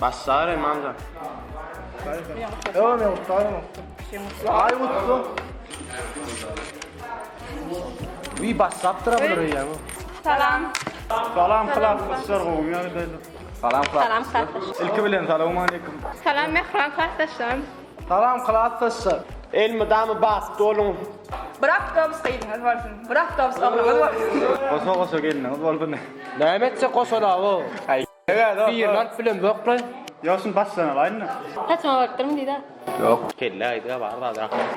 Başlar Imamjan. Ýok, men gutlarym. Aý gutlu. Uý başlapdyr a bular eýýäm. Salam. Salam klasdaşlar gowymy ýagdaýlar? Salam Salam klasdaşlar. Ilki bilen salowmaleýkim. Salam mähriban klasdaşlarym. Salam klasdaşlar. Elmydama bagtly boluň. Bir awtobus gyzyňyz bolsun. Bir awtobus ogluňyz bolsun. Goşa goşa gelniňiz bolsun. Näme etsek goşalaw. Birini alyp bilemzok lan. Ýok şuny başlanaly indi. Saçyňa barypdyrmy diýdä. Ýok. Kelle aýdyga bar zat rahmet.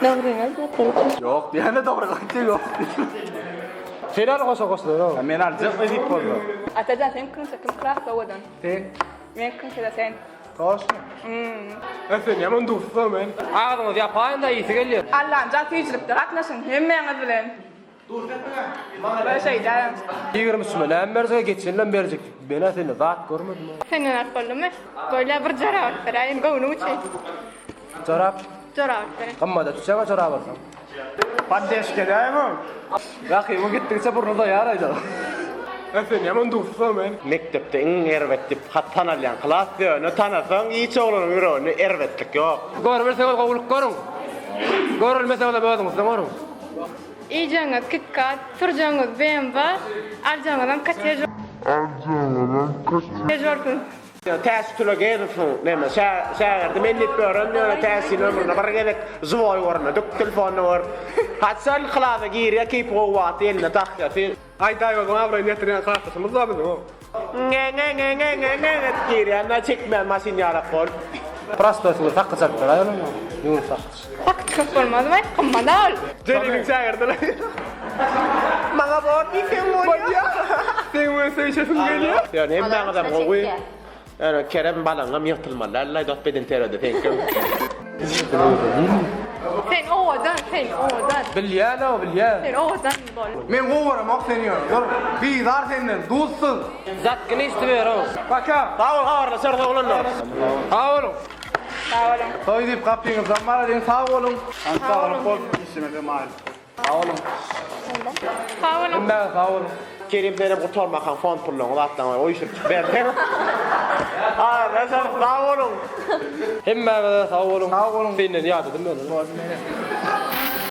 Dogryňy aýtýaň. Ýok diýende dogry gaýtdy ýok. Sen al goşa goşulary. Men aljak diýip boldy. Atajan sen kimse kim klasda owadan? Sen. Men kimse-de sen. Toşmy? E sen ýaman dusda men. Agzyňyzy ýapaýyn-da ysy gelýär. Allanjan süýjülikde gatnaşyň hemmäňiz bilen. Maňa şeýdäýeň. 23 müne näme berjek geçen ýylam berjek menä sende zat görmedim. Senden alyp boldumy? Bolýa bir jorap alyp beräýin göwnüň üçin. Jorap? Jorap alyp bereýin. Gymmada düşýäňä jorap alsaň. Poddeşka edäýeňok. Rahybyň gitdigiçe burny uzaýar aýda. E sen ýaman dusda men. Mekdepde iň erbet diýip hat tanalýan klas ýöne tanasaň hiç oglanyň ýüreginde erbetlik ýok. Görbilseňiz gowulyk görüň. Görülmeseňizem özüňizden görüň. Iýjegiňiz KitKat, sürjegiňiz BMW, aljagyňyzam kottej Aljagyňyzam kottej bolsun. Täç Tulegezowyň neme şägirdi men diýip ýören ýöne Täçini ömründe bir gezek žiwoý görmedik telefonda görüp haçan klasa girýär keýpi gowy wagty elinde tahýasy. Aýdaý onuň abraýyny ýetirýän klasdaşymyz bar biziň o. Nge-nge-nge-nge-nge-nge edip girýän-de çekmeýän maşyn ýalak bolup. Prostoý suwy sakgyç alyp beräý onuň. Ýuwup sakgyç. Sakgyç köp bolmazmy? Gymmat-a ol. Jeliliň şägirdi-le. Maňa bor diýseň bolýa. Seň bilen söýüşesim gelýär. Ýöne hemmäňizem gowy. Ýöne Kerem balaňam ýyrtylmaly däl-laý dos bedenterede seňkem. Sen owadan, sen owadan. Bilýän-ow, bilýän. Sen owadan bol. Men gowy göremok seni ýöne. Dur, bizar senden, duzsuz. Zatkyny içdiber-ow. Paka. Sag bol habarlaşarys oglanlar. Sag boluň. Sag boluň. Toý diýip gapyňyzdan baralyň, sag boluň. Sag boluň. Işlemese maýyl. Sag boluň. Sag boluň. Hemmäňiz sag boluň. Kerim senem gutarmakaň fond pullaryňy zatlaryňy oýşuryp berseň. Habarlaşarys sag boluň. Hemmäňize sag boluň. Sag boluň. Senden ýadadym men.